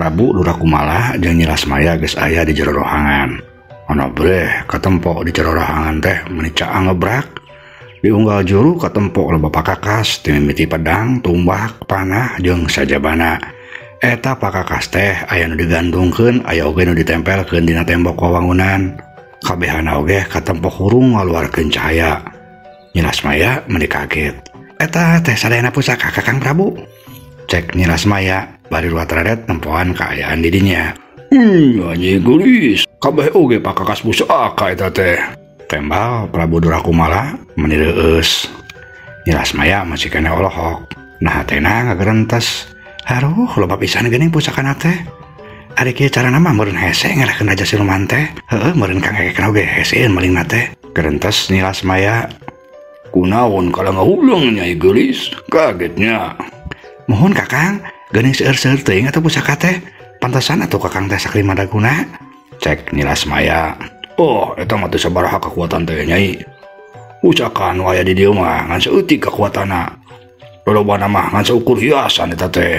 Prabu Durakumala jeung Nyi Lasmaya geus aya di jero rohangan. Ana breh katempo di jero rohangan teh meuni caang ngebrak. Di unggal juru katempo loba pakakas ti mimiti pedang, tumbak, panah jeung sajabana. Eta pakakas teh aya nu digantungkeun, aya oge nu ditempelkeun dina tembok wawangunan. Kabehana oge katempo hurung ngaluarkeun cahaya. Nyi Lasmaya meuni kaget. Eta teh sadayana pusaka Kakang Prabu. Cek Nyi Lasmaya bari ruat-reret nempoan kaayaan di dinya. Anjing geulis, kabeh oge pakakas pusaka eta teh. Tembal Prabu Durakumala meuni reueus. Nyi Lasmaya masih keneh olohok. Nah hatena ngagerentes. Haruh loba pisan geuning pusakana teh. Ari kieu carana mah meureun hese ngalahkeun raja siluman teh. Heueuh meureun Kang Ekek oge heseeun malingna teh. Gerentes Nyi Lasmaya. Kunaon kala ngahuleng Nyai Geulis, kagetnya. Mohon Kakang, geuning seueur-seueur teuing atuh pusaka teh. Pantesan atuh Kakang teh sakli madaguna. Cek Nyi Lasmaya. Oh, eta mah teu sabaraha kakuatan teh Nyai. Pusaka anu aya di dieu mah ngan saeutik kakuatanna. Lolobana mah ngan saukur hiasan eta teh.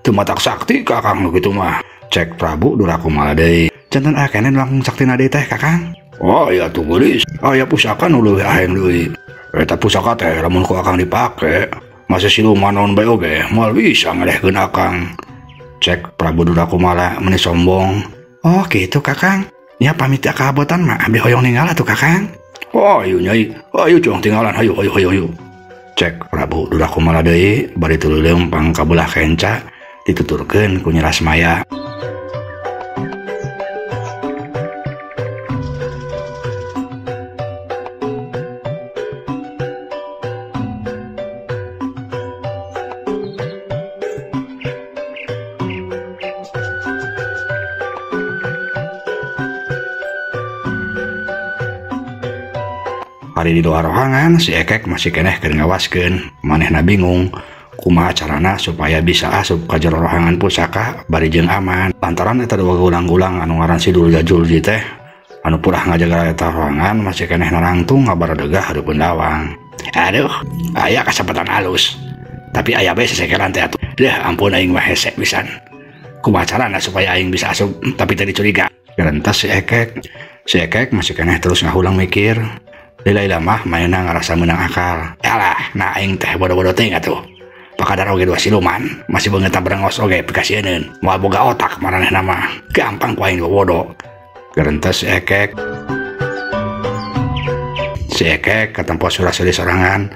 Teu matak sakti Kakang nu kitu mah. Cek Prabu Durakumala deui. Janten aya keneh nu langkung saktina deui teh Kakang. Oh iya tuh geulis, aya pusaka nu leuwih aheng deui. Eta pusaka teh lamun ku Akang dipake, masa siluman naon bae oge moal bisa ngelehkeun Akang. Cek Prabu Durakumala meuni sombong. Oh gitu Kakang. Nya pamit ka abotan mah abdi hoyong ninggal atuh Kakang. Oh ayo Nyai, ayo cuang tinggalan, hayu hayu hayu hayu. Cek Prabu Durakumala deui bari tuluy leumpang ka belah kenca dituturkeun ku Nyi Lasmaya. Ari di luar rohangan si Ekek masih keneh keur ngawaskeun. Manehna bingung kumaha carana supaya bisa asup ka jero rohangan pusaka bari jeung aman. Lantaran eta dua gulang-gulang anu ngaran si Dulja Julji teh anu purah ngajaga eta rohangan masih keneh narangtung ngabaradegah hareupeun lawang. Aduh, aya kasempatan alus. Tapi aya bae sesekelan teh atuh. Deh ampun aing mah hese pisan. Kumaha carana supaya aing bisa asup tapi teu dicuriga. Gerentas si Ekek. Si Ekek masih keneh terus ngahulang mikir. Lila-lila mah manehna ngarasa meunang akal. Alah, nah aing teh bodoh-bodoh teuing atuh. Pakadar oge dua siluman, masih beungeut brengos oge pikasieun. Moal boga otak maranehna mah. Gampang ku aing bodoh. Gerentes si Ekek. Si Ekek katempo surah-suri sorangan,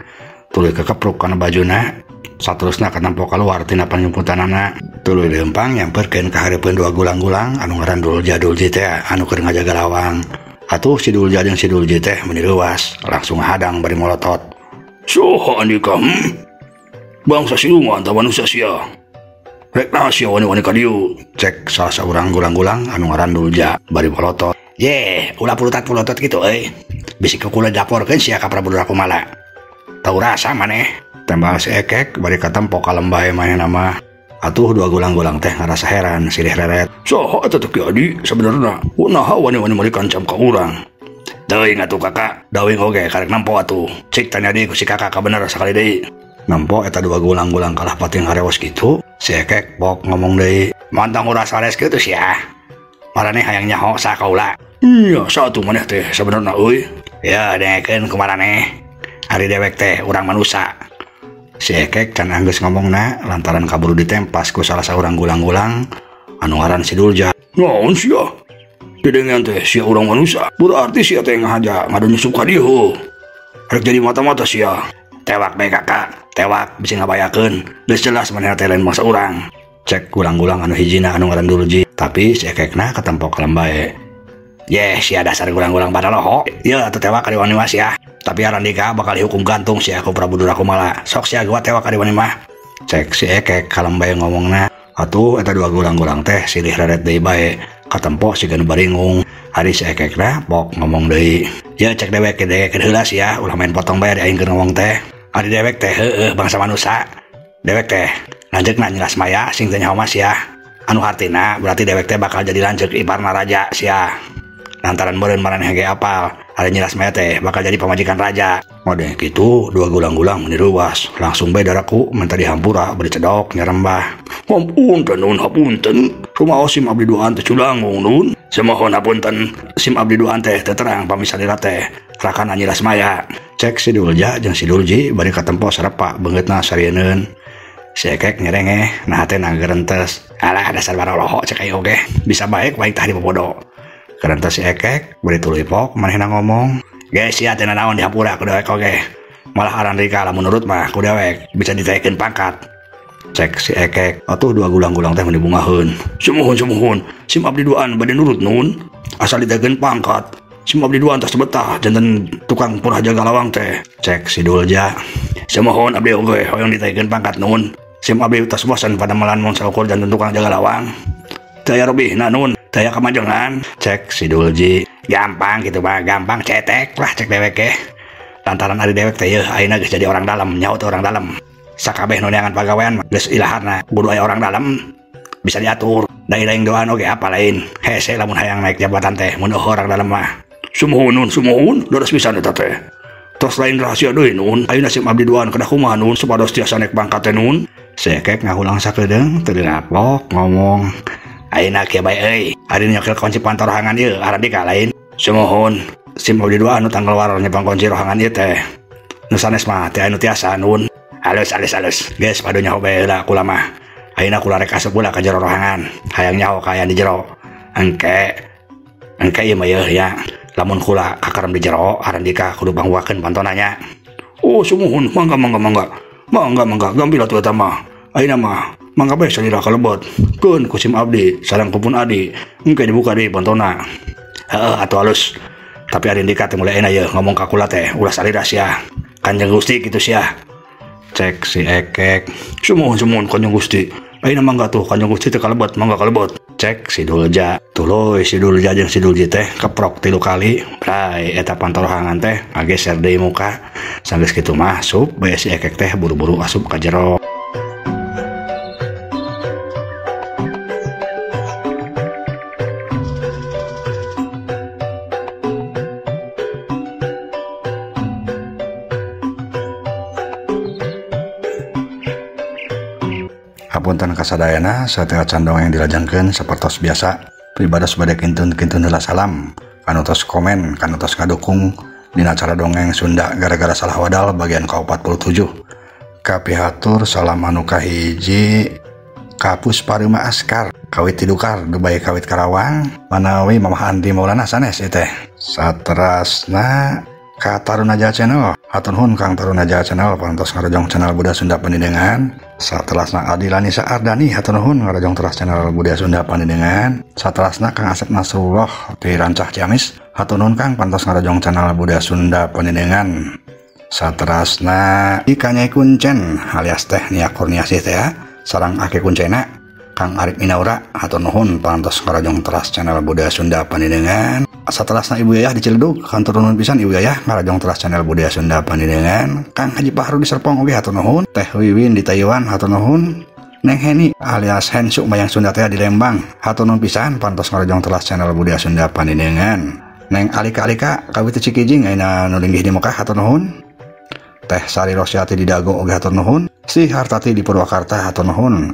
tuluy kekepruk kana bajuna, saterusna katempo kaluar tina panyumputanana. Tuluy leumpang nyamperkeun ka hareupeun dua gulang-gulang anu ngaran Dulja Dulji teh anu keur ngajaga lawang. Atuh si Dulja jeung si Dulji teh meuni leuwas, langsung hadang bari molotot. Soha andika, Bangsa siluman ta manusia sia. Rek naha sia wani-wani ka dieu? Cek salah saurang gulang-gulang anu ngaran Dulja bari molotot. Ye, ulah pulutat-pulutot kitu euy. Bisi kukula dilaporkeun sia ka Prabu Durakumala. Tau rasa maneh. Tembal si Ekek bari katempo ka lembah manehna mah. Atuh dua gulang-gulang teh ngarasa heran silih reret. Saha eta teh Ki Adi sabenerna? Kunaha wani-wani meuli kancam ka urang? Teuing atuh Kakak, dawing oge karek nempo atuh. Cik tanya deui ku si Kakak kabener sakali deui. Nempo eta dua gulang-gulang kalah pating harewos kitu, si Ekek pok ngomong deui. Mantang ulah sares kitu sia. Maraneh hayang nyaho saha kaula. Iya, satu maneh teh sabenerna euy. Ya dengekeun ku maraneh. Ari dewek teh urang manusa. Si Ekek can anggeus ngomongna lantaran kaburu ditempas ku salah saurang gulang-gulang anu ngaran si Dulja. Naon sia? Didengean teh sia urang manusa. Berarti sia teh ngahaja ngadu nyusup ka dieu. Rek jadi mata-mata sia. Tewak bae Kakak, tewak bisi ngabayakeun. Geus jelas manehna teh lain bangsa urang. Cek gulang-gulang anu hijina anu ngaran Dulji, tapi si Ekekna katempo kalem bae. Yeh, sia dasar gulang-gulang badaloho. Ieu atuh tewak ka diwani mah sia. Tapi Arandika bakal dihukum gantung sia ku Prabu Durakumala. Sok sia gua tewak ka diwani mah. Cek si Ekek kalem bae ngomongna. Atuh eta dua gulang-gulang teh silih reret deui bae. Katempo siga nu baringung. Ari si Ekekna pok ngomong deui. Ye cek dewek dengekeun heula sia, ulah main potong bae ari aing keur ngomong teh. Ari dewek teh heueuh bangsa manusa. Dewek teh lanceukna Nyi Lasmaya sing teu nyaho mah sia. Anu hartina berarti dewek teh bakal jadi lanceuk iparna raja sia. Lantaran meureun maraneh ge apal. Ari Nyi Lasmaya teh bakal jadi pamajikan raja. Ngadenge kitu dua gulang-gulang meni reuwas, langsung bae daraku minta dihampura bari cedok nyarembah. Hapunten nun, hapunten. Rumaos sim abdi duaan teh culangung nun. Semohon hapunten, sim abdi duaan teh teu terang pami salira teh rakana Nyi Lasmaya. Cek si Dulja jeung si Dulji bari katempo sarepa beungeutna sarieun. Si Ekek nyerengeh, nah hatena gerentes. Alah dasar baroloho cek aing oge, bisa baik baik tah dipopodo. Gerentes si Ekek bari tuluy pok manehna ngomong, "Geus sia teh naon dihampura ku dewek oge. Malah aran rika lamun nurut mah ku dewek bisa ditaekeun pangkat." Cek si Ekek, atuh dua gulang-gulang teh meni bungaheun. Sumuhun sumuhun, sim abdi duaan bade nurut nun. Asal ditaekeun pangkat. Sim abdi duaan tas betah janten tukang purah jaga lawang teh. Cek si Dulja, sumuhun abdi oge hoyong ditaekeun pangkat nun. Sim abdi tas bosan pada melan mun saukur janten tukang jaga lawang. Teu aya robihna nun, teu aya kamajengan. Cek si Dulji, gampang gitu mah, gampang cetek lah cek dewek ge. Lantaran ari dewek teh yeuh ayeuna geus jadi orang dalam, nyaho teh orang dalam. Sakabeh nu neangan pagawean mah geus ilaharna kudu aya orang dalam bisa diatur. Da aing doan oge apa lain. Hese lamun hayang naik jabatan teh mun eueuh orang dalam mah. Sumuhun nun, sumuhun, leres pisan eta teh. Tos lain rahasia deui nun, ayeuna sim abdi duaan kedah kumaha nun supados tiasa naik pangkat teh nun. Si Ekek ngahulang sakedeung teu diraplok ngomong, ayeuna kieu bae euy, ari nyekel kunci panto rohangan ieu aradika lain. Sumuhun, sim abdi duaan nu tanggal war nyepang kunci rohangan ieu teh. Nu sanes mah teh anu tiasa nun. Alus alus alus, geus padu nyaho bae heula kula mah. Ayeuna kula rek asup heula ka jero rohangan, hayang nyaho kaayaan di jero. Engke engke ieu mah yeuh ya. Lamun kula kakarem di jero, arandika kudu pangbuakeun pantona nya. Oh sumuhun, mangga mangga mangga. Mangga mangga, gampil atuh eta mah. Ayeuna mah mangga bae salira kalebet. Keun ku sim abdi sareng ku pun adi, engke dibuka deui pantona. Heeh atuh alus. Tapi arindika teh mulai ayeuna yeuh ngomong ka kula teh ulah salira sia. Kanjeng Gusti kitu sia. Cek si Ekek, sumuhun sumuhun Kanjeng Gusti. Ayeuna mangga tuh Kanjeng Gusti teh kalebet, mangga kalebet. Cek si Dulja, tuluy si Dulja jeung si Dulji teh keprok 3 kali, bray eta panto rohangan teh ngageser deui muka. Sanggeus kitu mah sup bae si Ekek teh buru-buru asup ka jero. Hapunten kasadayana sateu acan dongeng dilajengkeun sapertos biasa pribados bade kintun-kintun heula salam kanu tos komen kanu tos ngadukung dina acara dongeng Sunda gara-gara salah wadal bagian ka-47. Kapihatur salam anu kahiji ka Pusparima Askar kawit Tidukar Dubai kawit Karawang manawi Mamah Andi Maulana sanes ieu teh. Saterasna ka Tarunaja Channel, hatur nuhun Kang Tarunaja Channel pantos ngarojong channel Budaya Sunda Pandidengan. Saterasna Adilanisa Ardani hatur nuhun ngarojong teras channel Budaya Sunda Pandidengan. Saterasna Kang Asep Nasrullah di Rancah Ciamis hatur nuhun Kang pantos ngarojong channel Budaya Sunda Pandidengan. Saterasna Ika Nyai Kuncen alias Teh Nia Kurniasih teh sareng Aki Kuncena Kang Arif Minaura hatur nuhun pantos ngarojong teras channel Budaya Sunda Pandidengan. Saterasna Ibu Yayah di Ciledug hatur nuhun pisan Ibu Yayah ngarojong teras channel Budaya Sunda Pandidengan. Kang Haji Pahru di Serpong oge hatur nuhun. Teh Wiwin di Taiwan hatur nuhun. Neng Heni alias Hensuk Mayang Sunda teh di Lembang hatur nuhun pisan pantos ngarojong teras channel Budaya Sunda Pandidengan. Neng Alika Alika kawit Cikijing ayeuna nu linggih di Mekah hatur nuhun. Teh Sari Rosyati di Dago oge hatur nuhun. Si Hartati di Purwakarta hatur nuhun.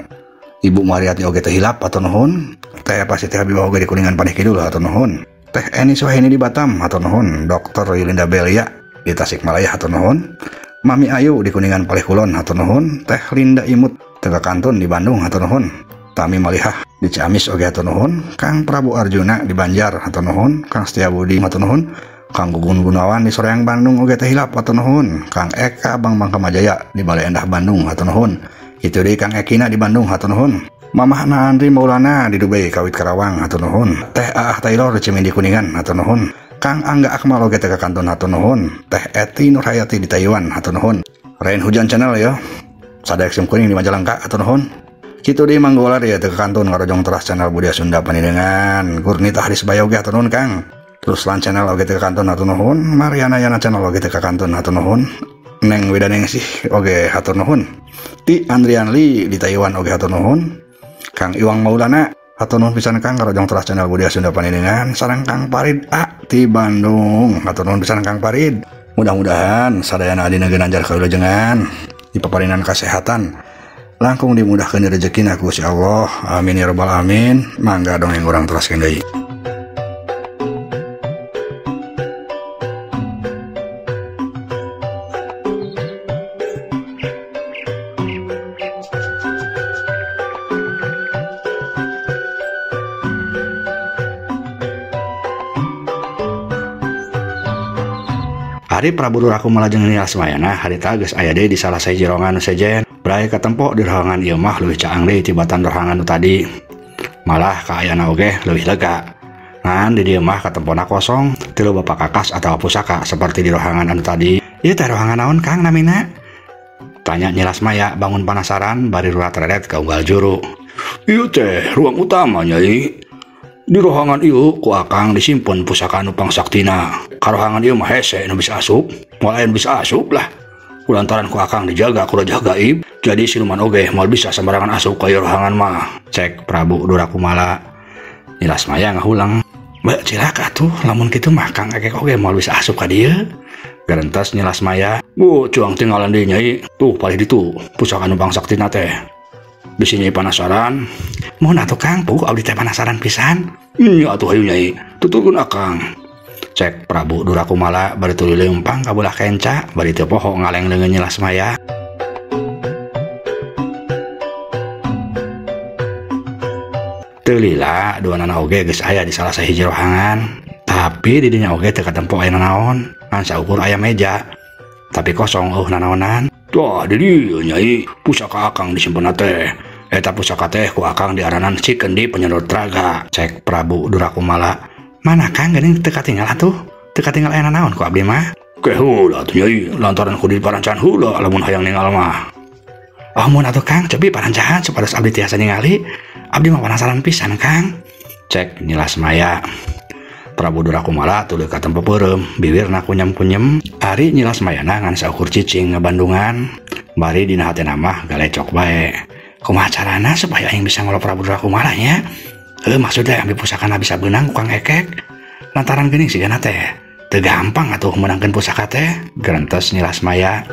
Ibu Mariati oge teh hilap hatur nuhun. Teh Pasti Teh Habibah oge di Kuningan Paneh Kidul hatur nuhun. Teh Eni Suhaini di Batam hatur nuhun. Dr. Yulinda Belia di Tasikmalaya hatur nuhun. Mami Ayu di Kuningan Palih Kulon hatur nuhun. Teh Linda Imut Tega Kantun di Bandung hatur nuhun. Tami Malihah di Ciamis oge hatur nuhun. Kang Prabu Arjuna di Banjar hatur nuhun. Kang Setiabudi hatur nuhun. Kang Gugun Gunawan di Soreang Bandung oge teh hilap hatur nuhun. Kang Eka Bang Bang Kamajaya di Balai Endah Bandung hatur nuhun. Itu deui Kang Ekina di Bandung hatur nuhun. Mamah Andri Maulana di Dubai kawit Karawang hatur nuhun. Teh Aah Taylor di Cimindi Kuningan hatur nuhun. Kang Angga Akmal oge teh kantun hatur nuhun. Teh Eti Nurhayati di Taiwan hatur nuhun. Rain Hujan Channel yo. Sadaya Sim Kuning di Majalengka hatur nuhun. Kitu deui Manggolar ya teh kantun ngarojong teras channel Budaya Sunda Pandidengan. Gurnita Haris Bayoga hatur nuhun Kang. Ruslan Channel oge teh kantun hatur nuhun. Mariana Yana Channel oge teh kantun hatur nuhun. Neng Widaningsih oge hatur nuhun. Ti Andrian Lee di Taiwan oge hatur nuhun. Kang Iwang Maulana Hatur nuhun pisan Kang karojong teras channel Budaya Sunda Paniningan sareng Kang Parid A di Bandung. Hatur nuhun pisan Kang Parid. Mudah-mudahan sadayana adina ginanjar kawilujengan dipaparinan kasehatan langkung dimudahkeun rezekina ku Gusti Allah. Amin ya rabbal alamin. Mangga dongeng urang teraskeun deui. Ari Prabu Durakumala jeung Nyi Lasmayana harita geus aya deui di salah sahiji rohangan nu sejen. Bray katempo di rohangan ieu mah leuwih caang deui tibatan rohangan nu tadi. Malah kaayana oge leuwih lega. Ngan di dieu mah katempona kosong, teu loba pakakas atawa pusaka seperti di rohangan anu tadi. Ieu teh rohangan naon Kang namina? Tanya Nyi Lasmaya bangun panasaran bari rurat-reret ka unggal juru. Ieu teh ruang utama Nyai. Di rohangan ieu ku akang disimpen pusaka anu pangsaktina. Karohangan ieu mah hese nu bisa asup, moal aya nu bisa asup lah. Kulantaran ku akang dijaga ku raja gaib, jadi siluman oge moal bisa sembarangan asup ka ieu rohangan mah. Cek Prabu Durakumala. Nyi Lasmaya ngahulang. Beuh cilaka atuh lamun kitu mah Kang Ekek oge moal bisa asup ka dieu. Gerentas Nyi Lasmaya. Bu, cuang tinggalan deui Nyai. Tuh palih ditu pusaka anu pangsaktina teh. Bisi Nyai penasaran. Mohon atuh Kang, puguh abdi teh penasaran pisan. Nya atuh hayu Nyai, tuturkeun akang. Cek Prabu Durakumala bari tuluy leumpang ka beulah kenca, bari teu poho ngaleng leungeun Nyi Lasmaya. Teu lila duanana oge geus aya di salah sahiji rohangan, tapi di dinya oge teu katempo aya nanaon, ngan saukur aya meja, tapi kosong eueuh nanaonan. Wah, di dieu Nyai, pusaka akang disimpen teh. Eta pusaka teh ku akang diaranan si Kendi Penyedot Raga. Cek Prabu Durakumala. Mana Kang geuning teu katinggal atuh? Teu katinggal aya nanaon ku abdi mah? Ke heula atuh Nyai, lantaran ku diparancahan heula lamun hayang ningal mah. Oh mun atuh Kang, cobi parancahan supados abdi tiasa ningali. Abdi mah penasaran pisan Kang. Cek Nyi Lasmaya. Prabu Durakumala tuluy katempo peureum, bibirna kunyem-kunyem. Ari Nyi Lasmayana ngan saukur cicing ngabandungan, bari dina hatena mah galecok bae. Kumaha carana supaya aing bisa ngolok Prabu Durakumala nya? Heuh maksudnya ambil pusakana bisa beunang ku Kang Ekek. Lantaran geuning sigana teh teu gampang atuh meunangkeun pusaka teh. Gerentes Nyi Lasmaya.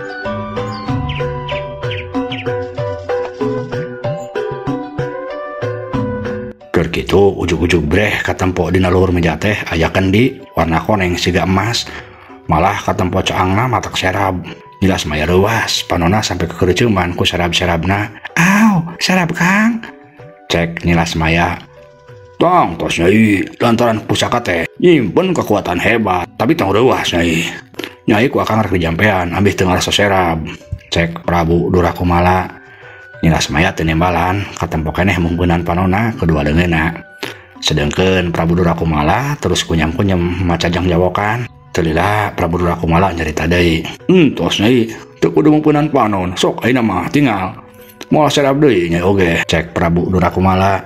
Keur kitu ujug-ujug breh katempo dina luhur meja teh aya kendi warna koneng siga emas. Malah katempo caangna matak serab. Nyi Lasmaya reuas, panona sampai kekereuceuman ku serab-serabna. Aw, serab Kang. Cek Nyi Lasmaya. Tong tos Nyai, lantaran pusaka teh nyimpen kekuatan hebat, tapi tong reuas Nyai. Nyai ku akang rek dijampean ambih teu ngarasa serab. Cek Prabu Durakumala. Nyi Lasmaya teu nembalan, katempo keneh mungkeunan panona kedua leungeunna. Sedengkeun Prabu Durakumala terus kunyam-kunyem maca jangjawokan. Teu lila Prabu Durakumala nyarita deui. Tos Nyai, teu kudu mungkeunan panon, sok ayeuna mah tinggal. Moal serab deui Nyai oge. Cek Prabu Durakumala.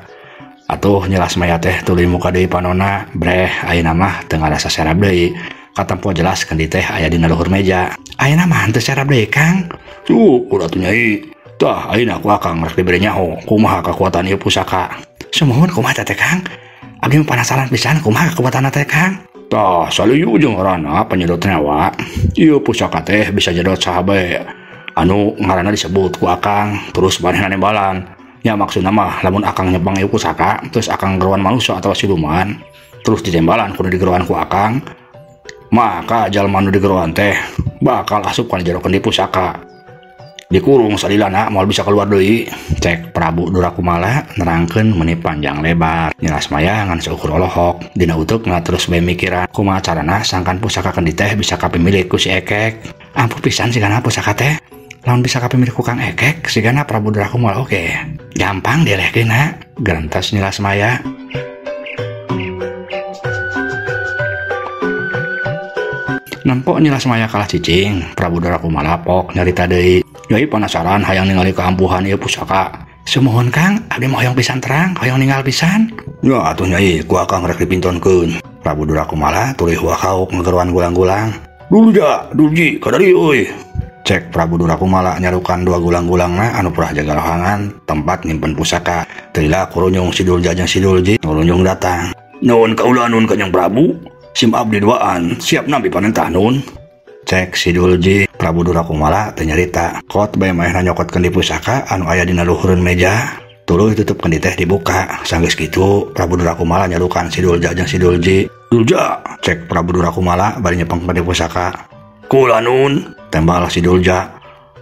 Atuh Nyi Lasmaya teh tuluy muka deui panona, breh ayeuna mah teu ngarasa serab deui. Katempo jelas kendi teh aya dina luhur meja. Ayeuna mah henteu serab deui Kang. Syukur atuh Nyai. Tah ayeuna ku akang rek dibere nyaho kumaha kakuatan ieu pusaka. Sumuhun kumaha teh Kang? Abdi mah penasaran pisan kumaha kakuatanna teh Kang. Tah saluyu jeung ngaranna penyedot nyawa. Ieu pusaka teh bisa nyedot saha bae anu ngaranna disebut ku akang terus manehna nembalan. Nya maksudna mah lamun akang nyepang ieu pusaka terus akang geroan manusia atawa siluman terus ditembalan kudu digeroan ku akang, maka jalma nu digeroan teh bakal asup kana jero kendi pusaka. Dikurung salilana moal bisa keluar deui. Cek Prabu Durakumala nerangkeun meuni panjang lebar. Nyi Lasmaya ngan saukur olohok dina uteukna terus bae mikiran kumaha carana sangkan pusaka kendi teh bisa kapimilik ku si Ekek. Ampuh pisan sigana pusaka teh. Lamun bisa kapimilik ku Kang Ekek sigana Prabu Durakumala oge. Gampang dilehkeunna, gerentas Nyi Lasmaya. Nempo Nyi Lasmaya kalah cicing, Prabu Durakumala pok nyarita deui. Nyai penasaran hayang ningali keampuhan ieu pusaka. Sumuhun Kang, abdi mah hoyong pisan terang, hoyong ninggal pisan. Ya atuh Nyai, ku akang rek dipintonkeun. Prabu Durakumala tuluy huakauk ngegeroan gulang-gulang. Dulu ja, dulji kadari euy. Cek Prabu Durakumala nyarukan dua gulang-gulangna anu purah jaga rohangan tempat nyimpen pusaka. Teu kurunyung si Dulja jeung si Dulji ngurunyung datang. Nuhun kaula nuhun Kanjeng Prabu, sim abdi duaan siap nampi parentah nuhun. Cek si Dulji. Prabu Durakumala teu nyarita. Kot bae maehna nyokot kendi pusaka anu aya dina luhureun meja. Tuluy tutup kendi teh dibuka. Sanggeus kitu Prabu Durakumala nyarukan si Dulja jeung si Dulji. Dulja, cek Prabu Durakumala bari nyepeng kendi pusaka. Kula nun, tembal si Dulja.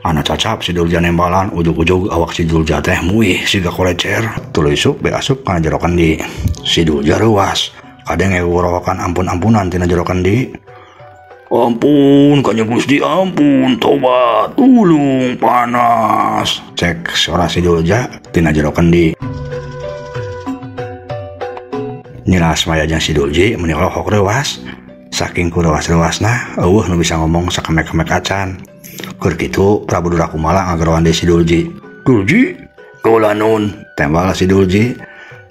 Ana cacap si Dulja nembalan, ujug-ujug awak si Dulja teh muih siga kolecer. Tuluy isuk be asup kana jero kendi. Si Dulja reuas, kadenge gorowokan ampun-ampunan tina jero kendi. Ampun Kanjeng Gusti, ampun, tobat, tulung, panas. Cek sora si Dulja tina jero kendi. Nyi Lasmaya jeung si Dulji meuni olohok reuas. Saking ku reuas-reuasna eueuh nu bisa ngomong sakemek-kemek acan. Keur kitu Prabu Durakumala ngageroan deui si Dulji. Dulji, kaula nun, tembal si Dulji.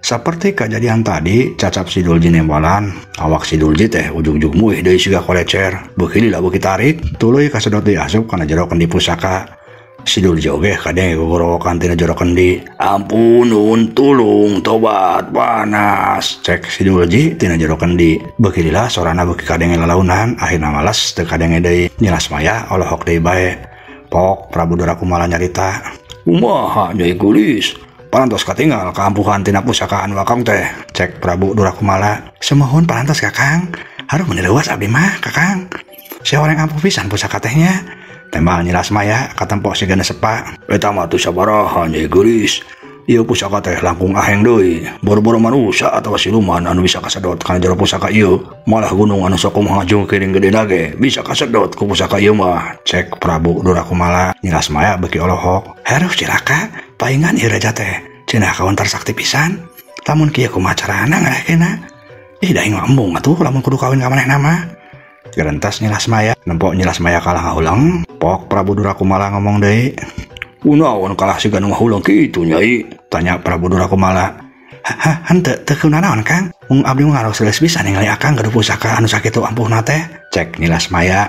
Saperti kajadian tadi, cacap si Dulji nembalan, awak si Dulji teh ujug-ujug muih deui siga kolecer. Beuki lila beuki tarik, tuluy kasedot deui asup kana jero kendi pusaka. Si Dulji oge kadenge gogorowokan tina jero kendi. Ampun nun, tulung, tobat, panas. Cek si Dulji tina jero kendi. Beuki lila sorana beuki kadenge lalaunan, akhirna males teu kadenge deui. Nyi Lasmaya olohok deui bae. Pok Prabu Durakumala nyarita. Kumaha Nyai Geulis? Parantos katinggal kaampuhan tina pusaka anu akang teh. Cek Prabu Durakumala. Sumuhun parantos Kakang. Haruh meuni leuwas abdi mah Kakang. Sia orang ampuh pisan pusaka tehnya. Tembal Nyi Lasmaya katempo sigana sepa. Eta mah teu sabaraha Nyai Geulis. Ieu pusaka teh langkung aheng deui. Boro-boro manusia atawa siluman anu bisa kasedot kana jero pusaka ieu. Malah gunung anu sok kumaha jungkiring gedena ge bisa kasedot ku pusaka ieu mah. Cek Prabu Durakumala. Nyi Lasmaya beuki olohok. Heruh cilaka, paingan ieu raja teh. Cenah kawantar sakti pisan. Lamun kieu kumaha carana ngarehkeuna? Ih da aing mah embung atuh lamun kudu kawin ka manehna mah. Gerentas Nyi Lasmaya, nempo Nyi Lasmaya kalah ngahuleng. Pok Prabu Durakumala ngomong deui. Kunaon kalah siga nu ngahuleng kitu Nyai? Tanya Prabu Durakumala. Hah, henteu teu kunanaon Kang? Mung abdi mah ngaros geus bisa ningali akang gaduh pusaka anu sakitu ampuhna teh. Cek Nyi Lasmaya.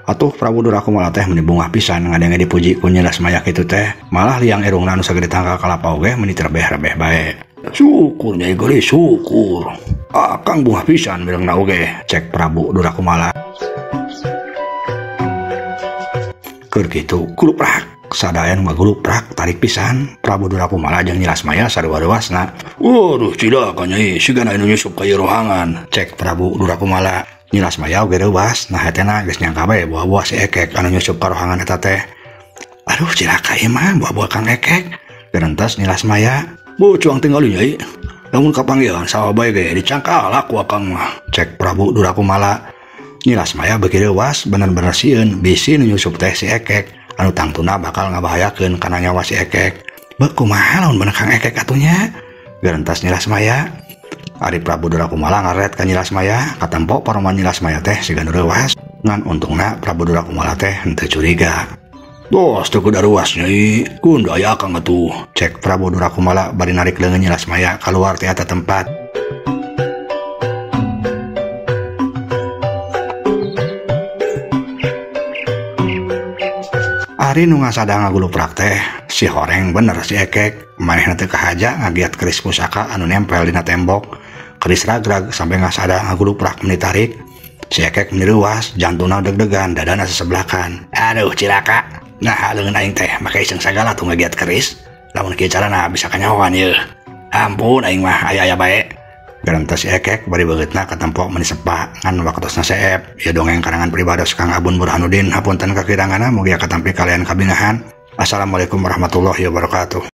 Atuh Prabu Durakumala teh meuni bungah pisan ngadenge dipuji ku Nyi Lasmaya kitu teh. Malah liang irungna anu sagede tangkal kalapa oge meuni terebeh-rebeh bae. Syukur Nyai Geulis, syukur. Akang bungah pisan mirengna oge. Cek Prabu Durakumala. Keur kitu kuluprak sadayan ngaguluprak tarik pisan. Prabu Durakumala jeung Nyi Lasmaya sarua-ruasna. Waduh cilaka Nyai, sigana anu nyusup ka ieu rohangan. Cek Prabu Durakumala. Nyi Lasmaya oge reuas, nah hetena geus nyangka bae buah-buah si Ekek anu nyusup ka rohangan eta teh. Aduh cilaka ieu mah buah-buah Kang Ekek. Gerentas Nyi Lasmaya. Bocuang tinggal Nyai. Lamun kapanggihan sawa bae ge dicangkal ku akang mah. Cek Prabu Durakumala. Nyi Lasmaya beuki reuas bener-bener sieun bisi nu nyusup teh si Ekek anu tangtuna bakal ngabahayakeun kana nyawa si Ekek. Beuh kumaha lamun bener Kang Ekek atunya? Gerentas Nyi Lasmaya. Ari Prabu Durakumala ngaret ka Nyi Lasmaya, katempo paroman Nyi Lasmaya teh siga nu reuas. Ngan untungna Prabu Durakumala teh henteu curiga. Bos teu kudu reuas Nyai, kun aya akang atuh. Cek Prabu Durakumala bari narik leungeun Nyi Lasmaya kaluar ti eta tempat. Ari nu ngasada ngaguluprak teh si horeng bener si Ekek. Manehna teu kahaja ngagiat keris pusaka anu nempel dina tembok. Keris ragrag sampai ngasada ngaguluprak meuni tarik. Si Ekek meuni reuas, jantungna deg-degan, dadana sesebelakan. Aduh cilaka. Nah leungeun aing teh make iseng sagala tuh ngagiat keris. Lamun kieu carana bisa kanyahoan ieu. Ampun aing mah aya-aya bae. Gerentas si Ekek bari beungeutna katempo meuni sepa ngan waktosna seep. Ieu dongeng karangan pribados Kang Abun Burhanuddin. Hapunten kakiranganna mugia katampi kalian kabingahan. Assalamualaikum warahmatullahi wabarakatuh.